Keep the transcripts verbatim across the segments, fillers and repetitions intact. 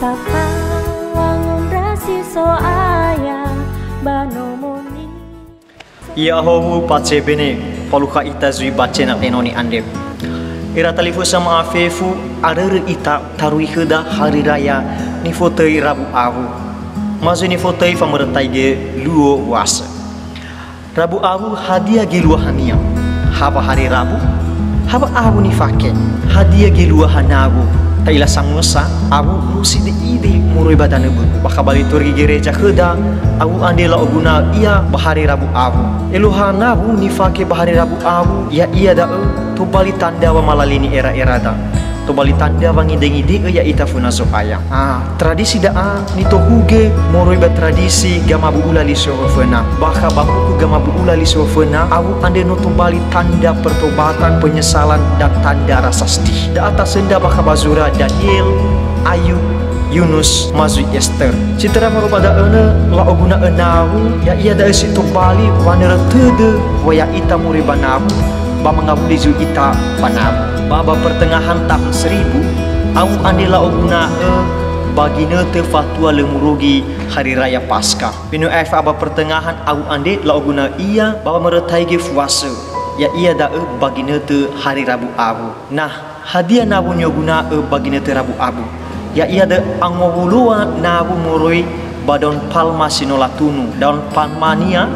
Apa wangondrasi So'aya ba nomoni. Ya'ahowu pace bene, falukha ita zui ba channel Enoni andre. Ira talifusö ma'afefu, arörö ita tarui khöda hari raya nifotöi Rabu Awu. Ma zui nifotöi famörötaigö luo wa'asö. Rabu Awu hadia geluahania? Hawa hari Rabu? Hawa awu nifake? Hadia geluaha nawu? Ta'ila samösa, awu no side'ide moroi ba danö bö'ö. Bakha ba liturgi gereja khöda, awu andre la'oguna'ö ia ba hari Rabu Awu. Eluaha nawu nifake ba hari Rabu Awu, ya'ia da'ö tobali tanda wamalalini era'erada. Tobali tanda wangidengide'ö ya'ita föna Zo'aya. Ah, tradisi da'a nitohugö moroi ba tradisi gamabu'ula li so föna. Bakha ba huku gamabu'ula li so föna, awu andre no tobali tanda pertobatan, penyesalan, dan tanda rasa sedih. Da'a tasöndra bakha ba zura Daniel, Ayub, Yunus, ma zui Ester. Si töra moroi ba da'ö, la'oguna'ö nawu, ya'ia da'ö si tobali wanörö tödö wa ya'ita moroi ba nawu, ba mangawuli zui ita ba nawu. Ba ba pertengahan tahun seribu, awu andre la'oguna'ö ba ginötö fatua lö murugi Hari Raya Paskha. Me no aefa ba pertengahan awu andre la'oguna'ö ia ba wamörötaigö fuasö, ya'ia da'ö ba ginötö hari Rabu Awu. Nah, hadia nawu ni'oguna'ö ba ginötö Rabu Awu? Ya'ia da'ö angowuloa nawu moroi ba daun palma si no latunu. Daun palmania,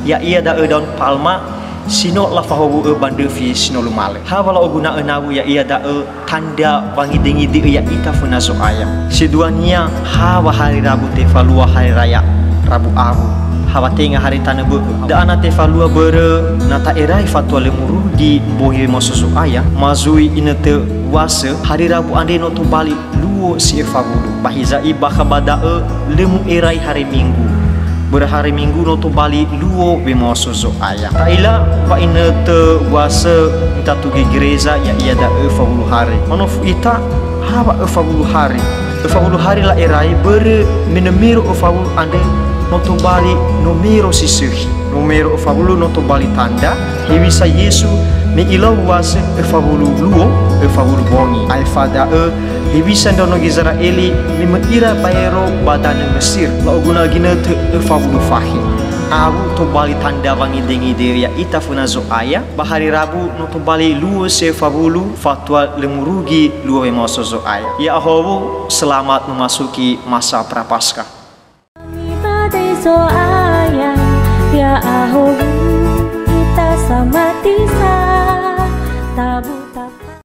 ya'ia da'ö daun palma si no lafahowu'ö ba ndröfi si no lumalö. Hawa la'oguna'ö nawu, ya'ia da'ö tanda wangidengide'ö ya'ita föna Zo'aya. Si duania, hawa hari Rabu tefalua hari raya Rabu Awu. Hawa tenga hari tanö bö'ö. Da'a na tefalua börö na ta'erai fatua lö murugi mbohi wemaoso Zo'aya, ma zui inötö wa'asö, hari Rabu andre no tobali luo si öfawulu. Ba hiza'i bakha ba da'ö lö mu'erai hari Minggu. Börö hari Minggu no tobali luo wemaoso Zo'aya. Ta'ila wa inötö wa'asö nitatugi gereja, ya'ia da'ö öfawulu hari. Manofu ita, hawa öfawulu hari? Öfawulu hari la'erai börö me no mero öfawulu andre no tobali no mero si sökhi. No mero öfawulu no tobali tanda, hewisa Yesu me ilau wa'asö öfawulu luo, öfawulu bongi. Aefa da'ö, hewisa ndraono Gizera'eli me möi ira baero ba danö Mesir, la'oguna'ö ginötö öfawulu fakhe. Awu tobali tanda wangidengide'ö ya'ita föna Zo'aya, ba hari Rabu no tobali luo si öfawulu fatua lö murugi luo wemaoso Zo'aya. Ya'ahowu, selamat memasuki masa Prapaskah. Ibadai Zo'aya, ya'ahowu ita samati sa.